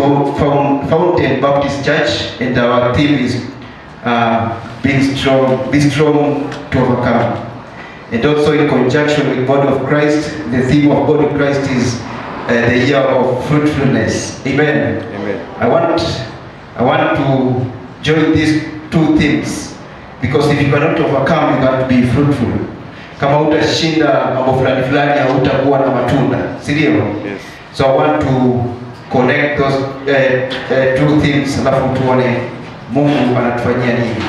from Fountain Baptist Church, and our theme is be strong to overcome. And also in conjunction with Body of Christ, the theme of Body of Christ is the year of fruitfulness. Amen. Amen. I want to join these two themes, because if you cannot overcome, you can't be fruitful. Kama utashinda mambo fulani fulani, hautakuwa na matunda, si ndio? Yes. So I want to connect those two things, alafu tuone Mungu anatufanyia nini.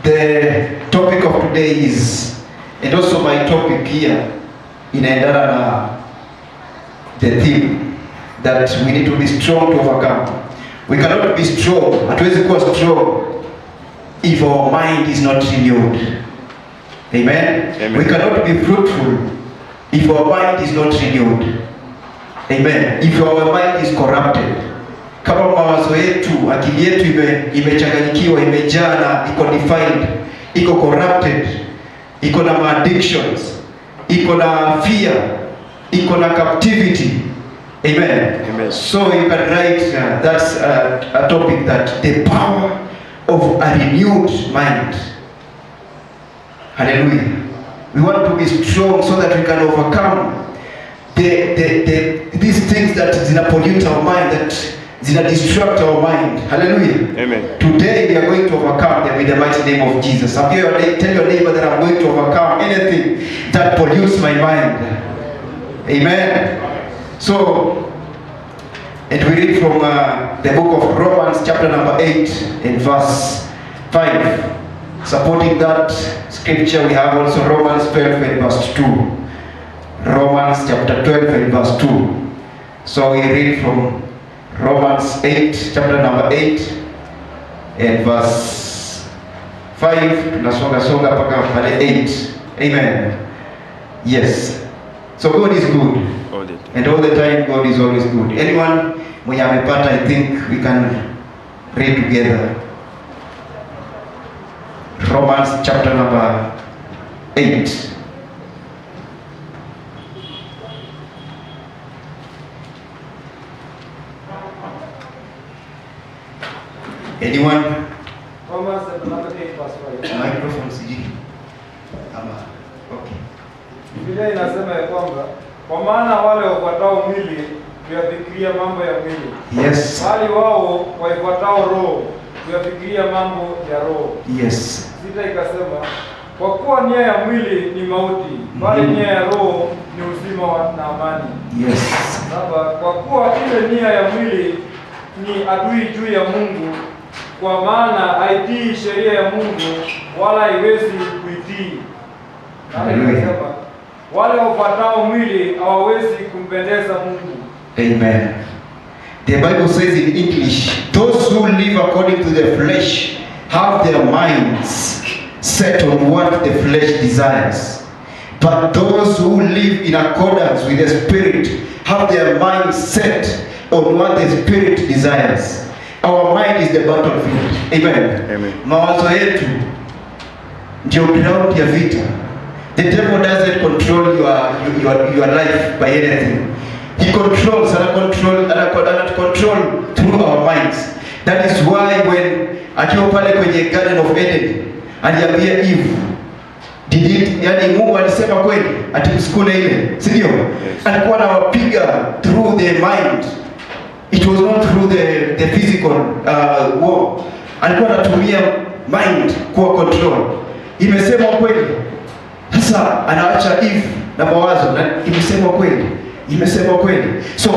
The topic of today is, and also my topic here, inaendana na the theme that we need to be strong to overcome. We cannot be strong, hatuwezi kuwa strong if our mind is not renewed. Amen? Amen. We cannot be fruitful if our mind is not renewed. Amen. If our mind is corrupted, kama mawazo yetu, akili yetu imechanganyikiwa, imejaa na iko defiled, iko corrupted, iko na addictions, iko na fear, iko na captivity. Amen. Amen. So you can write that's a topic, that the power of a renewed mind. Hallelujah. We want to be strong so that we can overcome these things that zina pollute our mind, that zina distract our mind. Hallelujah. Amen. Today we are going to overcome them in the mighty name of Jesus. Tell your neighbor that I'm going to overcome anything that pollutes my mind. Amen. So, and we read from the book of Romans chapter number 8 and verse 5. Supporting that scripture, we have also Romans 12 and verse 2. Romans chapter 12 and verse 2. So we read from Romans 8, chapter number 8 and verse 5. Tunasonga paka pale 8. Amen. Yes. So God is good. And all the time God is always good. Anyone mwenye amepata, I think we can read together. Romans chapter number 8. Anyone? Romans chapter number 8 verse 5. Microphone siji. Okay. Biblia inasema ya kwamba kwa maana wale wafuatao mwili huyafikiria mambo ya mwili. Yes. Bali wao waifuatao roho huyafikiria mambo ya roho. Yes. Sita ikasema kwa kuwa nia ya mwili ni mauti, bali nia ya roho ni uzima na amani. Yes. Saba, kwa kuwa ile nia ya mwili ni adui juu ya Mungu, kwa maana haitii sheria ya Mungu wala haiwezi kuitii. Anasema wale wafuatao mwili hawawezi kumpendeza Mungu. Amen. The Bible says in English, those who live according to the flesh have their minds set on what the flesh desires. But those who live in accordance with the Spirit have their minds set on what the Spirit desires. Our mind is the battlefield. Amen. Amen. Mawazo yetu ndio ground ya vita. The devil doesn't control your life by anything. He controls and control through our minds. That is why when akiwa pale kwenye Garden of Eden aliambia Eve, yani Mungu alisema kweli ati usikule ile, si ndio? Alikuwa anawapiga through the mind. It was not through the physical war. Alikuwa anatumia mind kwa control. Imesema kweli. Sasa anaacha Eve na mawazo, na imesema kweli. Imesema kweli. So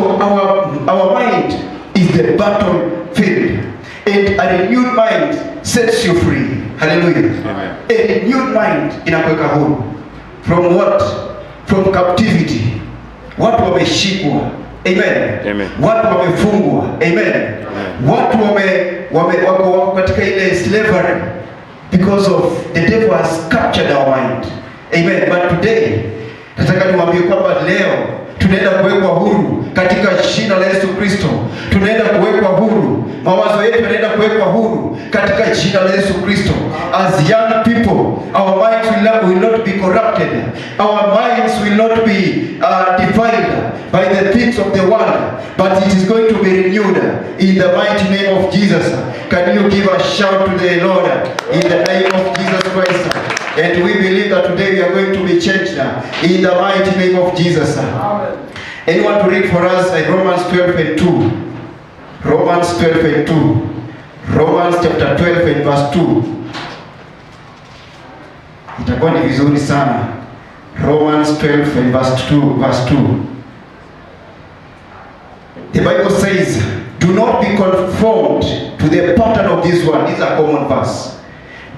our mind is the battlefield, and a renewed mind sets you free. Hallelujah. Amen. A renewed mind inakuweka huru. From what? From captivity. Watu wameshikwa. Amen. Amen. Watu wamefungwa. Amen. Amen. Watu wako katika ile slavery because of the devil has captured our mind. Amen. But today nataka niwaambie kwamba leo tunaenda kuwekwa huru katika jina la Yesu Kristo. Tunaenda kuwekwa huru. Mawazo yetu yanaenda kuwekwa huru katika jina la Yesu Kristo. As young people, our minds will not be corrupted. Our minds will not be defiled by the things of the world, but it is going to be in the mighty name of Jesus. Can you give a shout to the Lord in the name of Jesus Christ? And we believe that today we are going to be changed in the mighty name of Jesus. Amen. Anyone to read for us Romans 12 and 2? Romans 12 and 2. Romans chapter 12 and verse 2. Itakuwa ni vizuri sana. Romans 12 and verse 2. The Bible says, do not be conformed to the pattern of this world. This is a common verse.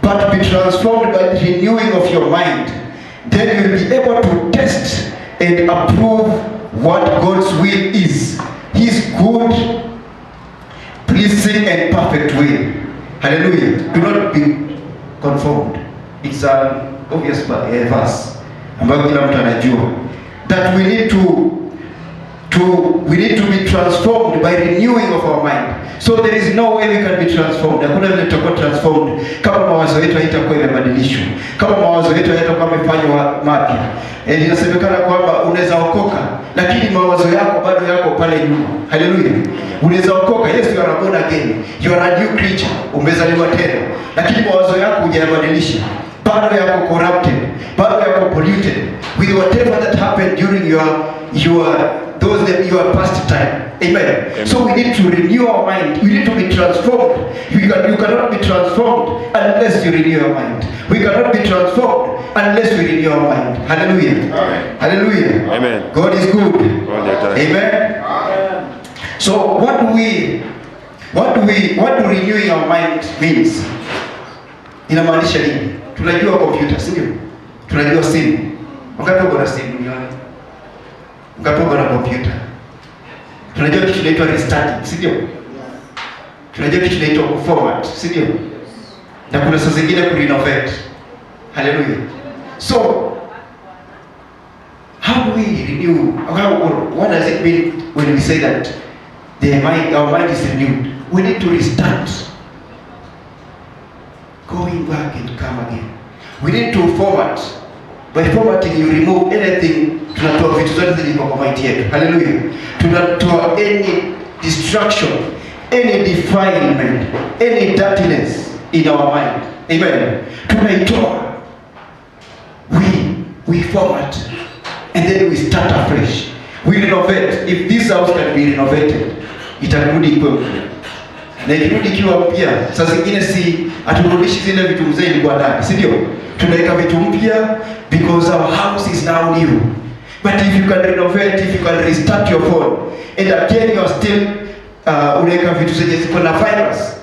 But be transformed by the renewing of your mind. Then you will be able to test and approve what God's will is. His good, pleasing and perfect will. Hallelujah. Do not be conformed. It's an obvious verse ambayo kila mtu anajua that we need to be transformed by renewing of our mind. So there is no way we can be transformed. Hakuna vile tutakuwa transformed kama mawazo yetu haitakuwa imebadilishwa, kama mawazo yetu hayatakuwa yamefanywa mapya. Inasemekana kwamba unaweza okoka lakini mawazo yako bado yako pale nyuma. Hallelujah. Unaweza okoka, yes, you are born again, you are a new creature, umezaliwa tena, lakini mawazo yako hujayabadilisha, bado yako corrupted, bado yako polluted with whatever that happened during your past time. Amen. Amen. So we need to renew our mind. We need to be transformed. You cannot be transformed unless you renew your mind. We cannot be transformed unless we renew our mind. Hallelujah. Amen. Hallelujah. Amen. God is good. Amen. Amen. So what do renewing our mind means? Inamaanisha nini? Tunajua computer, si ndio? Tunajua simu. Wakati uko na simu nione. Wakati uko na computer. Tunajua kitu kinaitwa restarting, si ndio? Tunajua kitu kinaitwa format, si ndio? Na kuna saa zingine ku renovate. Hallelujah. So how do we renew? What does it mean when we say that our mind is renewed? We need to restart. Going back and come again. We need to format. By formatting you remove anything. Tunatoa vitu zote zilizo kwa mind yetu. Hallelujah. Tunatoa any distraction, any defilement, any dirtiness in our mind. Amen. Tunaitoa. We format and then we start afresh. We renovate. If this house can be renovated, itarudi kwa mpya. Na ikirudi ikiwa mpya, saa zingine si haturudishi zile vitu mzee ilikuwa ndani, si ndio? Tunaweka vitu mpya because our house is now new. But if you can renovate, if you can restart your phone, and again you are still unaweka vitu zenye ziko na virus,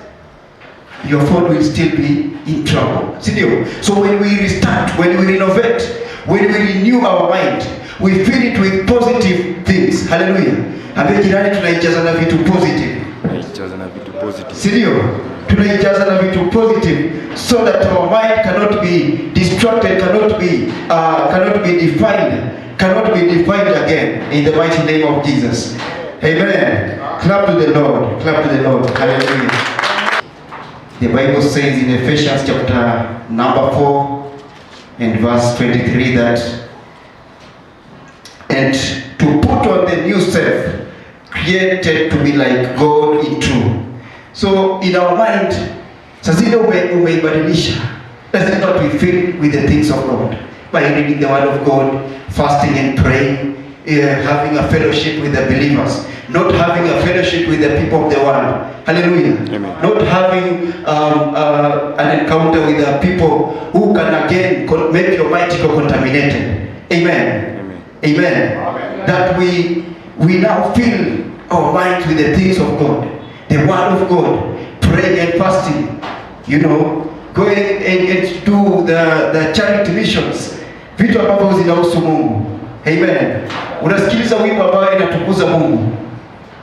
your phone will still be in trouble. Si ndio? So when we restart, when we renovate, when we renew our mind, we fill it with positive things. Hallelujah. Ambia jirani tunaijaza na vitu positive. Tunaijaza na vitu positive. Si ndio? Tunaijaza na vitu positive so that our mind cannot be distracted, cannot be defined again in the mighty name of Jesus. Amen. Clap to the Lord. Clap to the Lord. Hallelujah. The Bible says in Ephesians chapter number 4 and verse 23 that, and to put on the new self, created to be like God in truth. So in our mind, sasa umeibadilisha, does it not be filled with the things of God? By reading the word of God, fasting and praying, having a fellowship with the believers, not having a fellowship with the people of the world. Hallelujah. Amen. Not having an encounter with the people who can again make your mind contaminated. Amen. Amen. Amen. Amen. That we now fill our minds with the things of God, the word of God, praying and fasting, going and do the charity missions, vitu ambavyo zinahusu Mungu. Amen. Unasikiliza wimbo ambao inatukuza Mungu.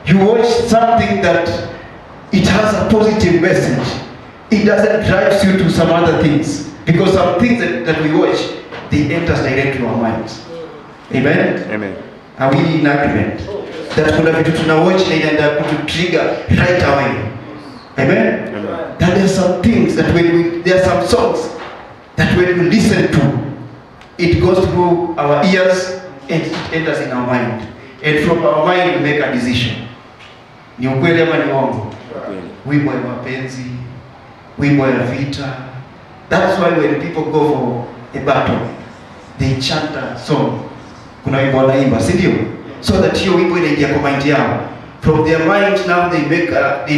You watch something that it has a positive message. It doesn't drive you to some other things, because some things that we watch, they enter direct to our minds. Amen. Amen. Are we in agreement? That kuna vitu tuna watch na inaenda kututrigger right away. Amen. Amen. That there are some things that there are some songs that when we listen to, it goes through our ears and it enters in our mind. And from our mind we make a decision. Ni ukweli ama ni uongo? Wimbo ya mapenzi, wimbo ya vita. That's why when people go for a battle, they chant a song. Kuna wimbo wanaimba, si ndio? So that hiyo wimbo inaingia kwa mind yao. From their mind now they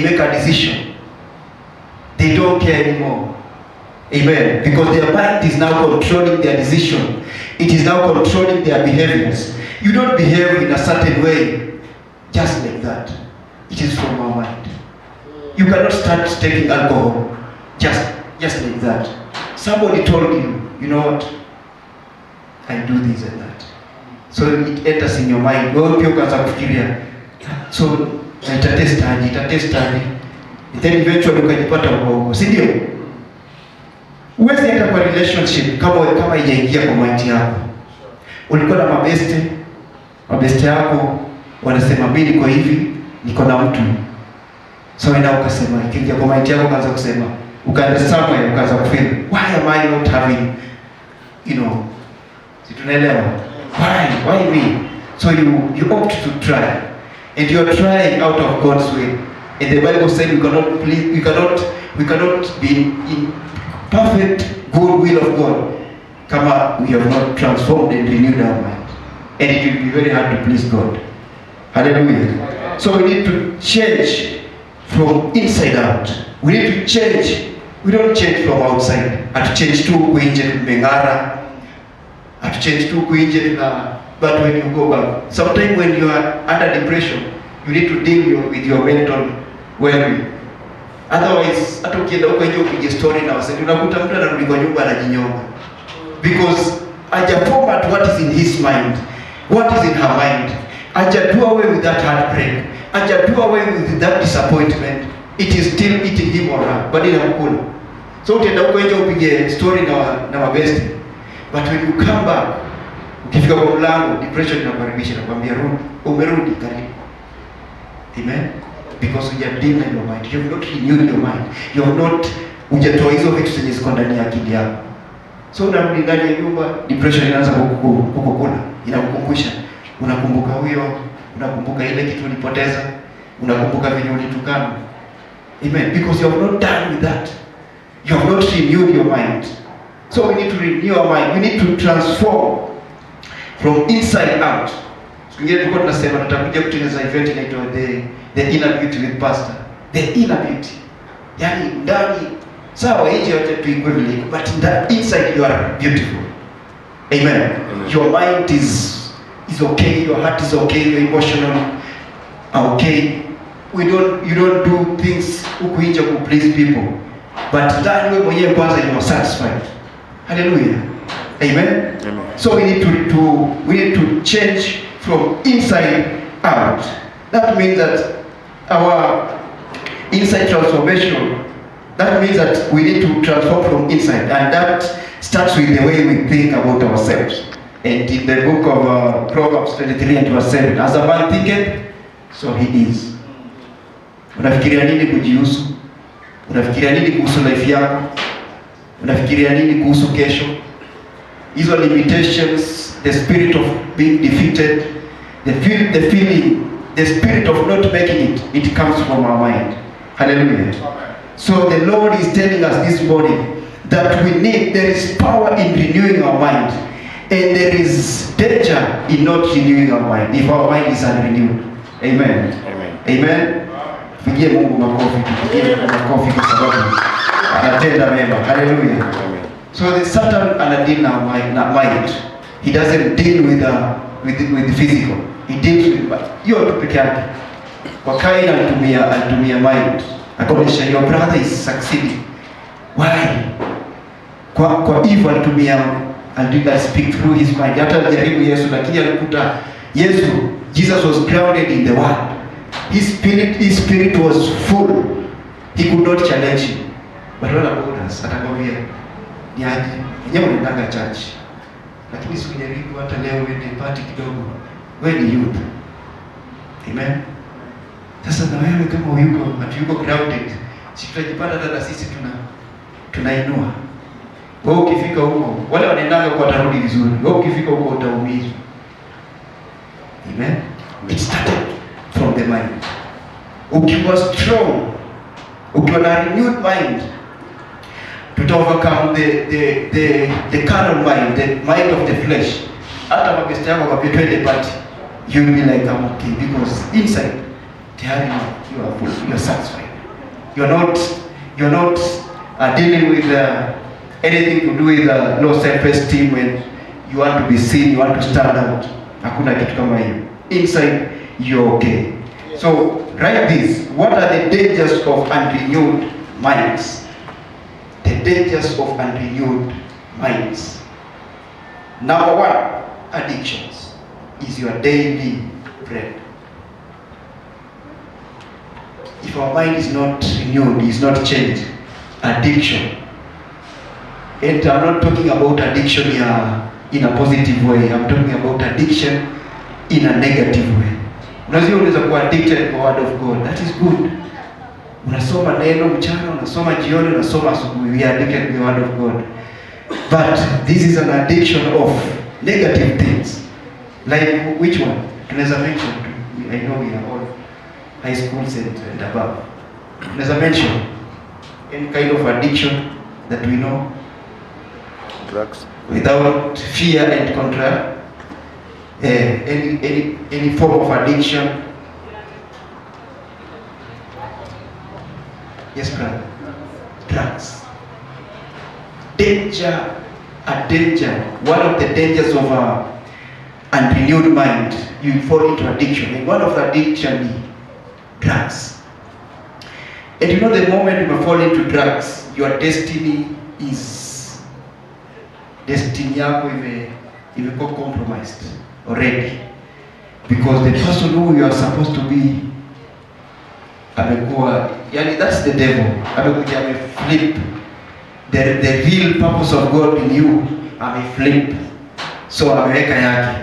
make a decision. They don't care anymore. Amen. Because their mind is now controlling their decision. It is now controlling their behaviors. You don't behave in a certain way just like that. It is from our mind. You cannot start taking alcohol just like that. Somebody told you, you know what? I do this and that. So it enters in your mind. Wewe pia ukaanza kufikiria. So itatest aje. Then eventually ukajipata uko, si ndio? Uwezi enda kwa relationship kama haijaingia kwa mind yako. Ulikuwa na mabeste yako wanasema mimi niko hivi, niko na mtu. So ina ukasema, ikija kwa mind yako ukaanza kusema, ukaenda somewhere ukaanza kufeel, why am I not having, si tunaelewa? Why me? So you opt to try. And you are trying out of God's way. And the Bible said we cannot be in perfect good will of God kama we have not transformed and renewed our mind. And it will be very hard to please God. Hallelujah. So we need to change from inside out. We need to change. We don't change from outside. Atu-change tu kuinje tumeng'ara. Atu-change tu kuinje tuna. But when you go back, sometimes when you are under depression, you need to deal with your mental well-being. Otherwise, hata ukienda huko nje upige story na wasanii, unakuta mtu anarudi kwa nyumba anajinyonga. Because hajaformat what is in his mind, what is in her mind. Do away with that heartbreak. Do away with that disappointment. It is still eating him or her. But inamkula. So utaenda huko nje upige story na mabesti. But when you come back, ukifika kwa mlango, depression inakaribisha na kwambia umerudi karibu. Amen. Because you have dealt in your mind. You have not renewed your mind. You have not hujatoa hizo vitu zenye ziko ndani ya akili yako. So unarudi ndani ya nyumba, depression inaanza kukukula. Inakukumbusha. Unakumbuka huyo, unakumbuka ile kitu ulipoteza, unakumbuka vile ulitukana. Amen. Because you have not done with that. You have not renewed your mind. So we need to renew our mind. We need to transform from inside out. Singine tulikuwa tunasema tutakuja kutengeneza event inaitwa the inner beauty with pastor. The inner beauty. Yaani ndani sawa nje yote tu equivalent, but inside you are beautiful. Amen. Amen. Your mind is okay, your heart is okay, your emotional are okay. You don't do things huku nje to please people. But ndani wewe mwenyewe kwanza you are satisfied. Hallelujah. Amen. Amen. So we need to change from inside out. That means that our inside transformation, that means that we need to transform from inside, and that starts with the way we think about ourselves. And in the book of Proverbs 23 and verse 7, as a man thinketh, so he is. Unafikiria nini kujihusu? Unafikiria nini kuhusu life yako? Unafikiria nini kuhusu kesho? Hizo limitations, the spirit of being defeated, the feeling, the spirit of not making it comes from our mind. Hallelujah. So the Lord is telling us this morning that there is power in renewing our mind, and there is danger in not renewing our mind if our mind is unrenewed. Amen. Amen. Amen. Pigie Mungu makofi, pigie Mungu makofi kwa sababu anatenda mema. Hallelujah. Amen. So the Satan anadeal na mind. He doesn't deal with the physical. He deals with hiyo tu peke yake. Kwa Kain alitumia mind. Akaonyesha your brother is succeeding. Why? Kwa Eve alitumia speak through his mind. Hata alijaribu Yesu lakini alikuta Jesus was grounded in the word. His spirit was full. He could not challenge him. But what about us? Atakwambia ni aje? Wenyewe unaenda church. Lakini sikujaribu hata leo uende party kidogo. Wewe ni youth. Amen. Sasa na wewe kama hayuko grounded, si tutajipata hata sisi tunainua. Wewe ukifika huko, wale wanaendaga kwa tarudi vizuri. Wewe ukifika huko utaumizwa. Amen. It started from the mind. Ukiwa strong, ukiwa na renewed mind, to overcome the carnal mind, the mind of the flesh. Hata mabesti yako kwa twende party, you will be like, I'm okay, because inside tayari you are full, you are satisfied. You are not dealing with anything to do with low self-esteem when you want to be seen, you want to stand out. Hakuna kitu kama hiyo. Inside you're okay. So write this. What are the dangers of unrenewed minds? The dangers of unrenewed minds. Number one, addictions is your daily bread. If our mind is not renewed, is not changed, addiction. And I'm not talking about addiction in a positive way. I'm talking about addiction in a negative way. Unaweza kuwa addicted to the word of God. That is good. Unasoma neno mchana, unasoma jioni, unasoma asubuhi. We are addicted to the word of God. But this is an addiction of negative things. Like which one? Tunaweza mention. I know we are all high schools and above. Tunaweza mention any kind of addiction that we know. Drugs. Without fear and control. Any form of addiction. Yes, brother. Drugs. Danger. A danger. One of the dangers of a unrenewed mind, you fall into addiction. And one of the addiction is drugs. And you know, the moment you fall into drugs, your destiny yako imekuwa compromised already, because the person who you are supposed to be amekuwa, yani that's the devil. Amekuja ameflip the real purpose of God in you, ameflip, so ameweka yake,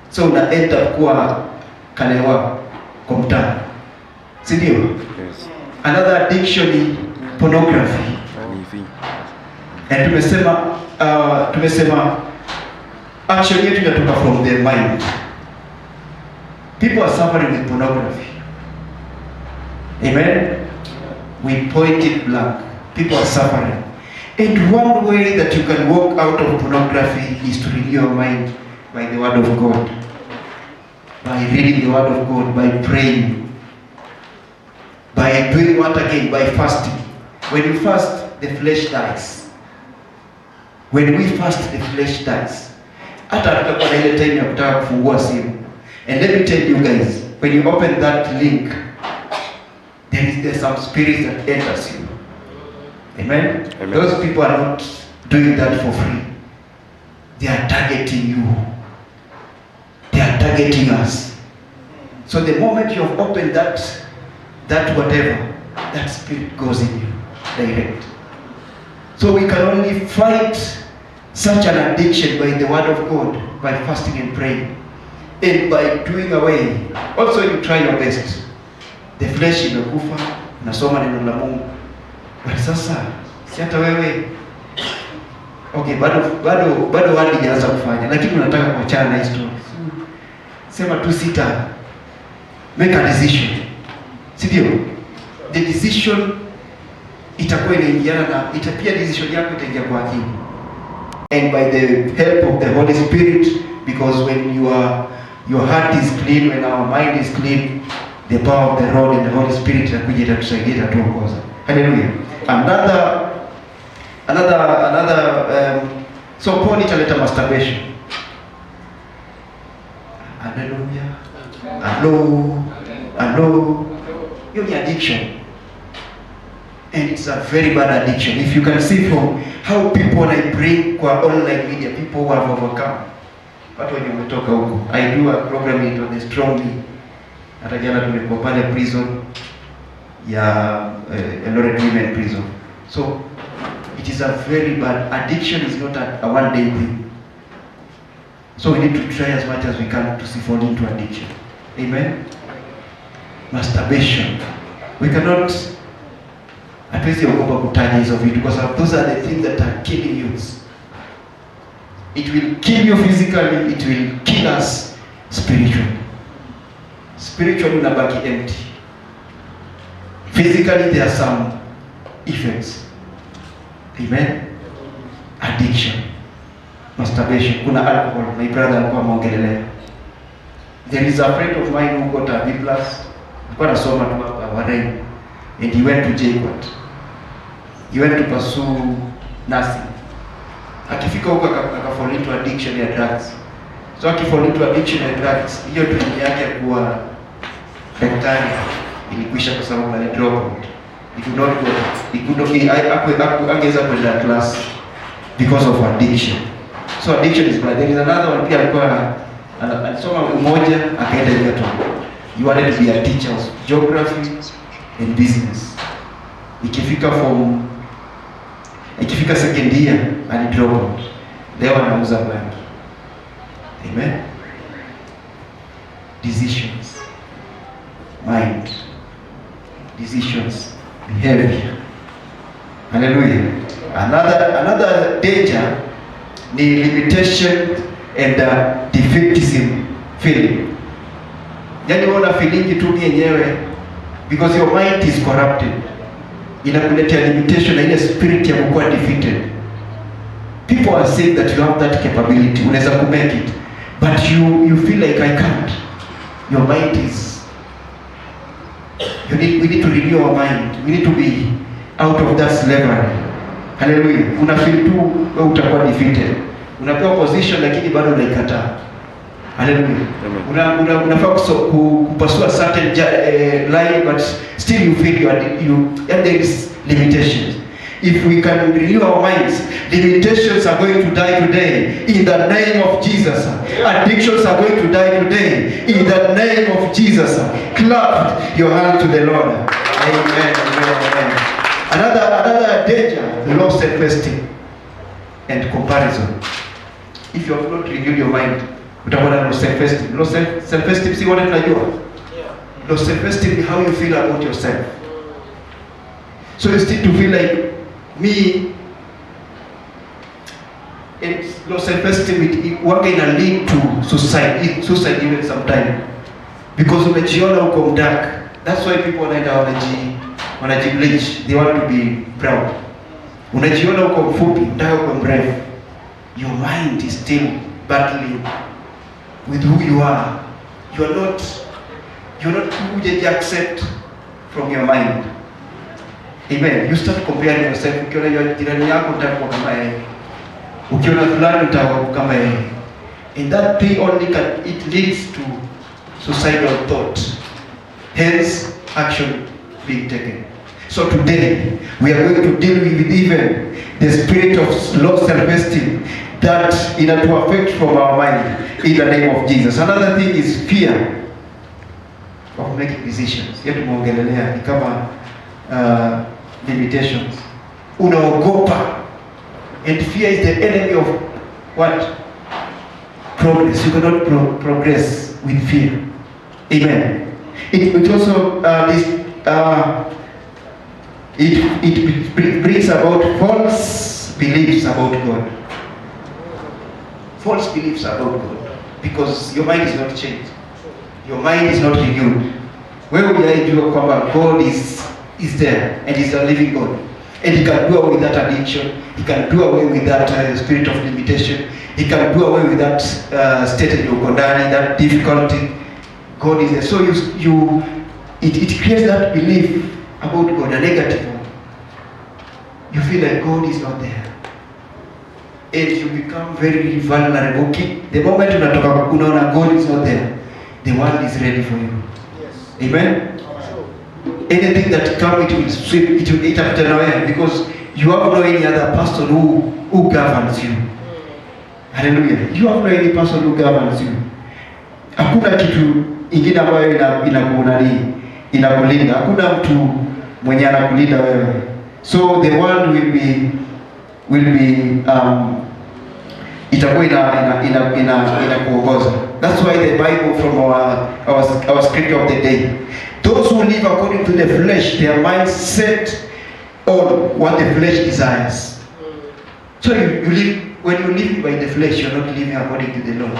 so unaenda kuwa kalewa kwa mtaa, si ndio? Yes. Another addiction is pornography. And tumesema action yetu inatoka from the mind. People are suffering with pornography. Amen. We point it blank. People are suffering. And one way that you can walk out of pornography is to renew your mind by the word of God. By reading the word of God, by praying. By doing what again? By fasting. When you fast, the flesh dies. When we fast, the flesh dies. Hata tutakuwa na ile time ya kutaka kufungua simu. And let me tell you guys, when you open that link, there's some spirits that enters you. Amen? Amen. Those people are not doing that for free. They are targeting you. They are targeting us. So the moment you have opened that whatever, that spirit goes in you direct. So we can only fight such an addiction by the word of God, by fasting and praying, and by doing away. Also, you try your best. The flesh imekufa, nasoma neno la Mungu. But sasa, si hata wewe. Okay, bado wadi jaanza kufanya, lakini unataka kuachana na history. Sema tu sita. Make a decision. Si ndio? The decision itakuwa inaingiana na itapia decision yako itaingia kwa akili. And by the help of the Holy Spirit, because when your heart is clean, when our mind is clean, the power of the Lord and the Holy Spirit itakuja itatusaidia itatuongoza. Hallelujah. Another so Paul italeta masturbation. Hallelujah. Hello. Hiyo ni addiction. And it's a very bad addiction. If you can see from how people, when I bring kwa online media, people who have overcome. Watu wenye umetoka huko. I do a program into the strongly. Hata jana tumekuwa pale prison ya Eldoret Women Prison. So it is a very bad addiction. Is not a one day thing. So we need to try as much as we can to see fall into addiction. Amen. Masturbation. We cannot. Hatuwezi ogopa kutaja hizo vitu kwa sababu those are the things that are killing you. It will kill you physically, it will kill us spiritually. Spiritually unabaki empty. Physically there are some effects. Amen. Addiction, masturbation, kuna alcohol. My brother alikuwa ameongelelea. There is a friend of mine who got a B+. Alikuwa anasoma tu hapa Warren, and he went to JKUAT. He went to pursue nursing. Akifika huko akafall into addiction ya drugs. So akifall into addiction ya drugs, hiyo dream yake kuwa daktari ilikwisha kwa sababu ali drop out. He could not go. He could not. Angeza kwenda class because of addiction. So addiction is bad. There is another one pia alikuwa alisoma umoja akaenda Egerton. He wanted to be a teacher of geography and business. Ikifika second year ali drop out. Leo anauza bangi. Amen. Decisions, mind, decisions, behavior. Hallelujah. Another danger ni limitation and defeatism feeling. Yani una feeling tu yenyewe because your mind is corrupted. Inakuletea limitation na ile spirit ya kuwa defeated. People are saying that you have that capability, unaweza ku make it, but you feel like I can't. Your mind is, we need to renew our mind. We need to be out of that slavery. Hallelujah. Una feel tu wewe utakuwa defeated. Unapewa position lakini bado unaikataa. Hallelujah. Unafaa kupasua certain line but still you feel and there is limitations. If we can renew our minds, limitations are going to die today in the name of Jesus. Addictions are going to die today in the name of Jesus. Clap your hand to the Lord. Amen. Amen. Another danger, low self-esteem and comparison. If you have not renewed your mind, utakuwa na low self-esteem. Low self-esteem si wote tunajua. Low self-esteem is how you feel about yourself. So you still to feel like me, it's low self-esteem. It can lead to suicide. Suicide even sometimes because umejiona uko dark. That's why people wanajibleach. They want to be proud. Unajiona uko mfupi, unataka uko mrefu. Your mind is still battling with who you are. You're not who you accept from your mind. Amen. You start comparing yourself. Ukiona jirani yako utakuwa kama yeye. Ukiona fulani utakuwa kama yeye. And that thing only it leads to suicidal thought. Hence action being taken. So today we are going to deal with even the spirit of low self-esteem that to affect from our mind in the name of Jesus. Another thing is fear of making decisions. Yetu muongelelea ni kama limitations. Unaogopa. And fear is the enemy of what? Progress. You cannot progress with fear. Amen. It also it brings about false beliefs about God. False beliefs about God, because your mind is not changed. Your mind is not renewed. Where would I do kwamba God is there and is a living God, and He can do away with that addiction. He can do away with that spirit of limitation. He can do away with that state of ukondani, that difficulty. God is there. So it creates that belief about God, a negative one. You feel like God is not there, and you become very vulnerable. The moment unaona God is not there, the world is ready for you. Yes. Amen. Anything that comes, it will sweep, it will eat up away, because you have no any other person who governs you. Hallelujah. You have no any person who governs you. Hakuna kitu ingine ambayo inakulinda. Hakuna mtu mwenye anakulinda wewe. So the world will be itakuwa inakuongoza. That's why the Bible from our scripture of the day. Those who live according to the flesh, their minds set on what the flesh desires. So you live, when you live by the flesh, you're not living according to the Lord.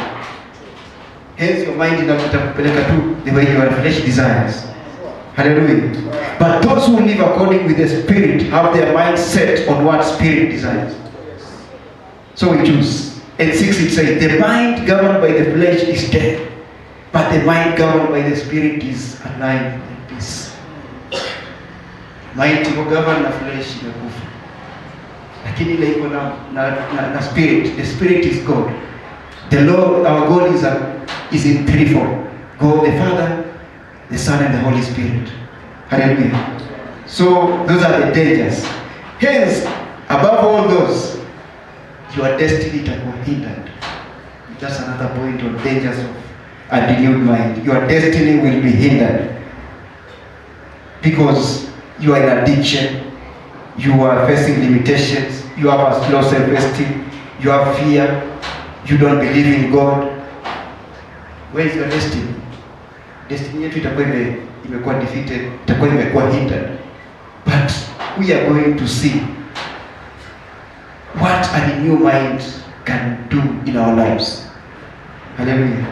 Hence your mind inakupeleka tu the way your flesh desires. Hallelujah. But those who live according with the Spirit have their mind set on what Spirit desires. So we choose. And 6 it says, the mind governed by the flesh is death, but the mind governed by the Spirit is alive and peace. Mind iko governed na flesh imekufa. Lakini ile iko na spirit, the Spirit is God. The Lord, our God is in threefold. God the Father, the Son and the Holy Spirit. Hallelujah. So those are the dangers. Hence, above all those, your destiny itakuwa hindered. That's another point of dangers of a renewed mind. Your destiny will be hindered because you are in addiction, you are facing limitations, you have a low self-esteem, you have fear, you don't believe in God. Where is your destiny? Destiny yetu itakuwa imekuwa defeated, itakuwa imekuwa hindered. But we are going to see what a renewed mind can do in our lives. Hallelujah.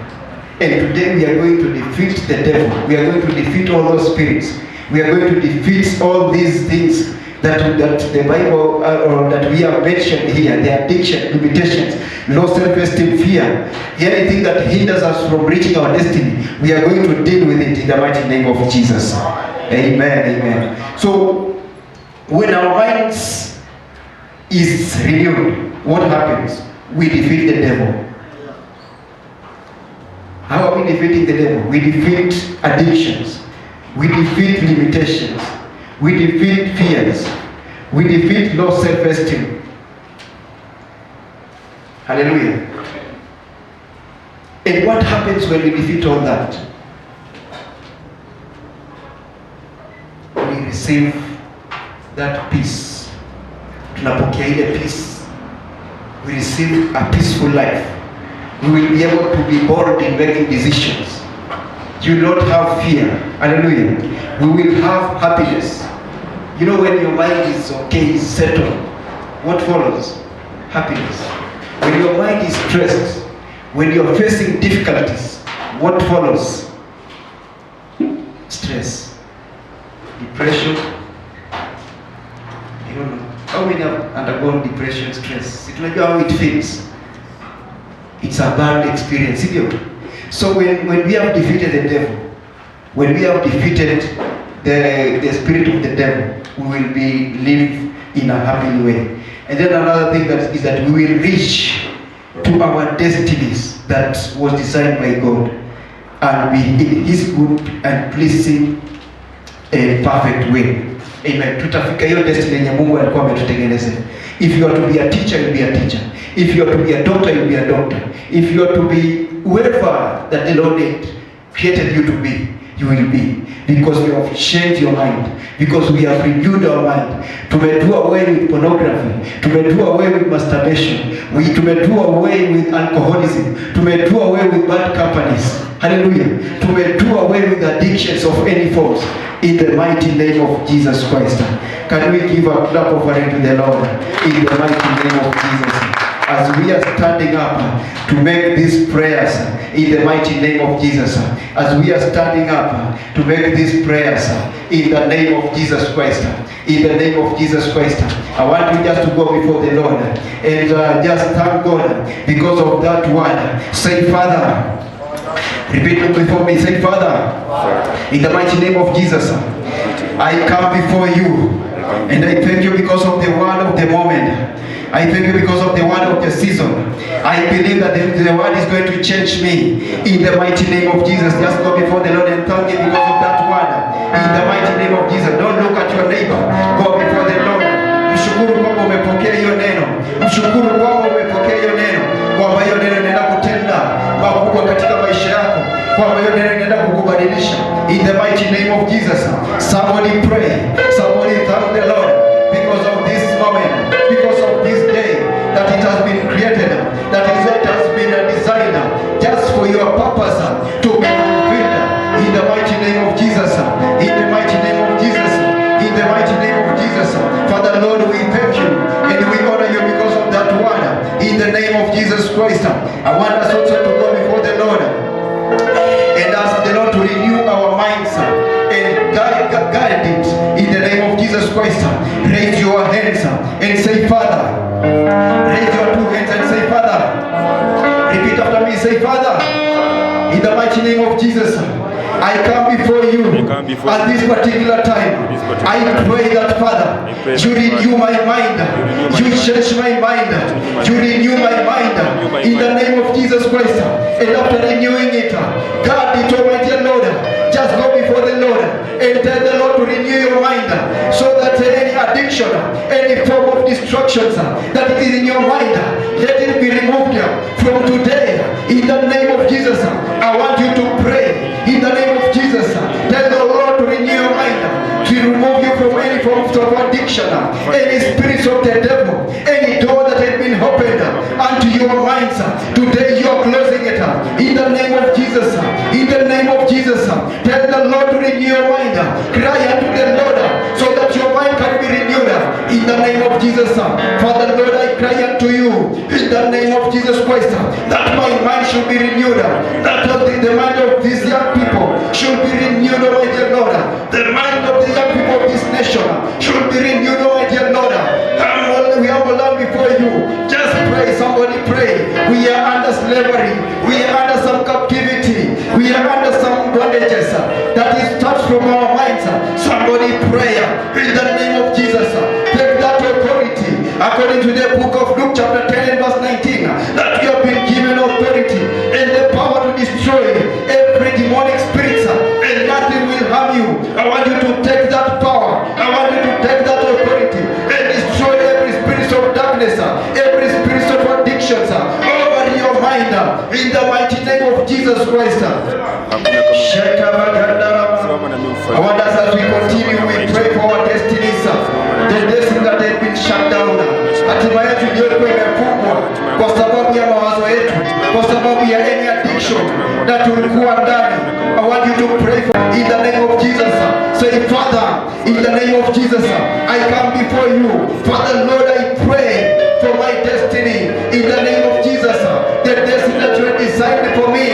And today we are going to defeat the devil. We are going to defeat all those spirits. We are going to defeat all these things that the Bible or that we have mentioned here, the addiction, limitations, low self-esteem, fear, anything that hinders us from reaching our destiny, we are going to deal with it in the mighty name of Jesus. Amen, amen. So, when our minds is renewed, what happens? We defeat the devil. How are we defeating the devil? We defeat addictions. We defeat limitations. We defeat fears. We defeat low self-esteem. Hallelujah. And what happens when we defeat all that? We receive that peace. Tunapokea ile peace. We receive a peaceful life. We will be able to be bold in making decisions. You don't have fear. Hallelujah. We will have happiness. You know, when your mind is okay, is settled, what follows? Happiness. When your mind is stressed, when you're facing difficulties, what follows? Stress. Depression. I don't know. How many have undergone depression, stress? It will know how it feels. It's a bad experience, isn't it? So when we have defeated the devil, when we have defeated the spirit of the devil, we will be live in a happy way. And then another thing is that we will reach to our destinies that was designed by God and be in His good and pleasing and perfect way. Amen. Tutafika hiyo destiny yenye Mungu alikuwa ametutengenezea. If you are to be a teacher, you'll be a teacher. If you are to be a doctor, you'll be a doctor. If you are to be whoever that the Lord created you to be, you will be. Because we have changed your mind. Because we have renewed our mind. To do away with pornography. To do away with masturbation. To do away with alcoholism. To do away with bad companies. Hallelujah. To do away with addictions of any forms. In the mighty name of Jesus Christ. Can we give a clap offering to the Lord? In the mighty name of Jesus. As we are standing up to make these prayers in the mighty name of Jesus, as we are standing up to make these prayers in the name of Jesus Christ, in the name of Jesus Christ, I want you just to go before the Lord and just thank God because of that word. Say, Father, repeat it before me. Say, Father, in the mighty name of Jesus, I come before you and I thank you because of the word of the moment. I thank you because of the word of the season. I believe that the word is going to change me in the mighty name of Jesus. Just go before the Lord and thank Him because of that word. In the mighty name of Jesus. Don't look at your neighbor. Go before the Lord. Mshukuru kwamba umepokea hiyo neno. Mshukuru kwamba umepokea hiyo neno. Kwamba hiyo neno inaenda kutenda makubwa katika maisha yako. Kwamba hiyo neno inaenda kukubadilisha. In the mighty name of Jesus. Somebody pray. Somebody thank the Lord because of this moment. Because of this day that it has been created, that it has been designed just for your purpose to be fulfilled in the mighty name of Jesus, in the mighty name of Jesus, in the mighty name of Jesus. Father Lord, we thank you and we honor you because of that word in the name of Jesus Christ. I want us also to go before the Lord and ask the Lord to renew our minds and guide Jesus Christ, raise your hands and say, Father. Raise your two hands and say, Father. Repeat after me, say, Father. In the mighty name of Jesus, I come before you at this particular time. I pray that, Father, you renew my mind, you change my mind, you renew my mind in the name of Jesus Christ. And after renewing it, God, it Almighty Lord, just go before the Lord and tell the Lord to renew your mind, so that any addiction, any form of distractions that is in your mind, let it be removed from today. In the name of Jesus, I want you to pray. In the name of Jesus, tell the Lord to renew your mind, to remove you from any form of addiction, any spirits of the devil, any door that has been opened unto your minds. Today you are closing it. In the name of Jesus, in the name of Jesus, tell the Lord to renew your mind. Cry unto the Lord so that your mind can be renewed. In the name of Jesus, Father Lord, I cry unto you in the name of Jesus Christ, that my mind should be renewed, that the mind of these young people should be renewed, oh my dear Lord. The mind of the young people of this nation should be renewed, oh my dear Lord. We have a Lord before you. Just pray, somebody pray. We are under slavery. We are under some captivity. We are under some bondages that is touched from our minds. Somebody pray in the name of Jesus. Take that authority according to the book of Luke chapter 10 and verse 19, that you have been given authority and the power to destroy every demonic spirit, and nothing will harm you. I want you to take that power. I want you to take that authority and destroy every spirit of darkness, every spirit of addictions over your mind, in the mighty name of Jesus Christ. I want us, as we continue, we pray for our destinies, the destiny that has been shut down. Hatima yetu iliyokuwa imefungwa kwa sababu ya mawazo yetu, kwa sababu ya any addiction that tulikuwa ndani. I want you to pray for in the name of Jesus. Say, Father, in the name of Jesus, I come before you. Father Lord, I pray for my destiny in the name of Jesus. The destiny that you have designed for me,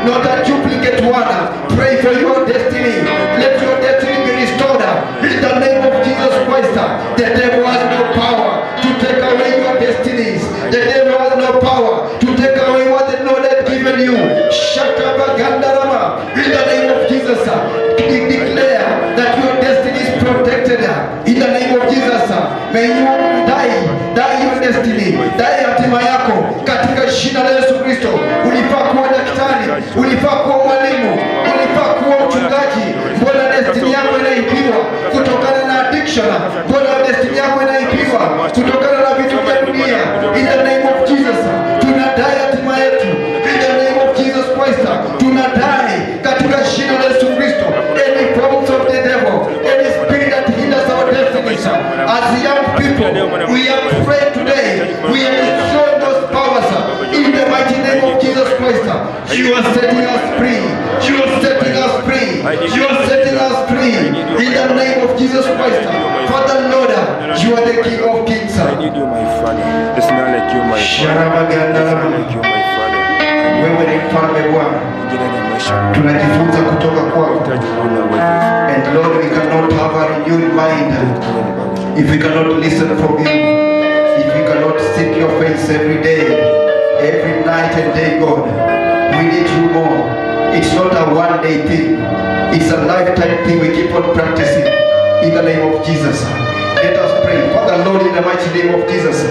not a duplicate one. Pray for your destiny. Let your destiny be restored in the name of Jesus Christ. The devil has no power to take away your destinies. The devil has no power to take away what the Lord has given you. Shakabagandarama. In the name of Jesus, declare that your destiny is protected. In the name of Jesus, may you die your destiny, die hatima yako katika jina la Yesu Kristo. Ulifaa kuwa daktari, ulifaa kuwa mwalimu, ulifaa kuwa mchungaji. Mbona destiny yako inaibiwa kutokana na addiction? Mbona destiny yako inaibiwa kutokana na vitu vya dunia? In the name of Jesus, tunadai hatima yetu. In the name of Jesus Christ, tunadai katika jina la Yesu Kristo. Any forms of the devil, any spirit that hinders our destinies, as young people, we are praying today. We are destroying those powers in the mighty name of Jesus Christ. You are setting us free. You are setting us free. You are setting us free in the name of Jesus Christ. Father Lord, you are the King of Kings. I need you, my Father. It's not like you, my Father. It's not like you, my Father. Wewe ni mfalme Bwana, tunajifunza kutoka kwako. And Lord, we cannot have a renewed mind if we cannot listen from you, if we cannot seek your face every day, every night and day. God, we need you more. It's not a one-day thing, it's a lifetime thing. We keep on practicing in the name of Jesus. Let us pray. Father Lord, in the mighty name of Jesus,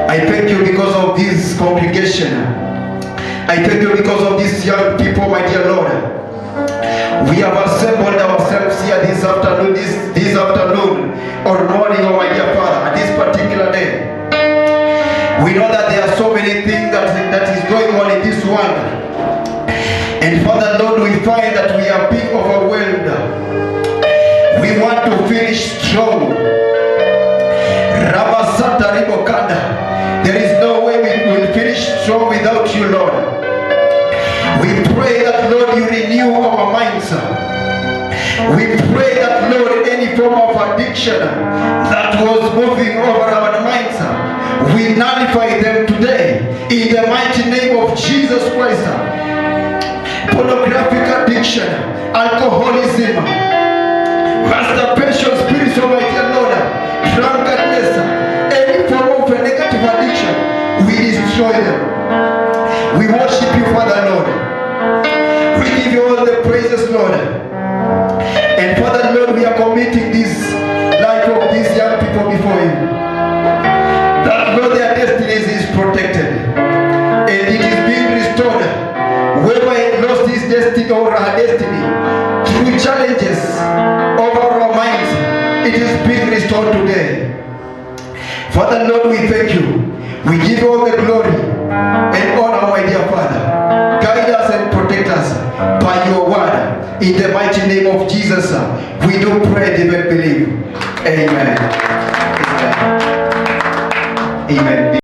I thank you because of this congregation. I thank you because of these young people, my dear Lord. We have assembled ourselves here this afternoon or morning, oh my dear Father, at this particular day. We know that there are so many things that is going on in this world. And Father Lord, we find that we are being overwhelmed. We want to finish strong. Rabasata Ribokanda. There is no way we will finish strong without you, Lord. We pray that, Lord, you renew our minds. We pray that, Lord, any form of addiction that was moving over our minds, we nullify them today in the mighty name of Jesus Christ. Pornographic addiction, alcoholism, masturbation destroy them. We worship you, Father Lord. We give you all the praises, Lord. And Father Lord, we are committing this life of these young people before you. That Lord, their destinies is protected and it is being restored. Whoever had lost his destiny or her destiny through challenges over our minds, it is being restored today. Father Lord, we thank you. We give you all the glory and honor, my dear Father. Guide us and protect us by your word. In the mighty name of Jesus, we do pray and even believe. Amen. Amen. Amen.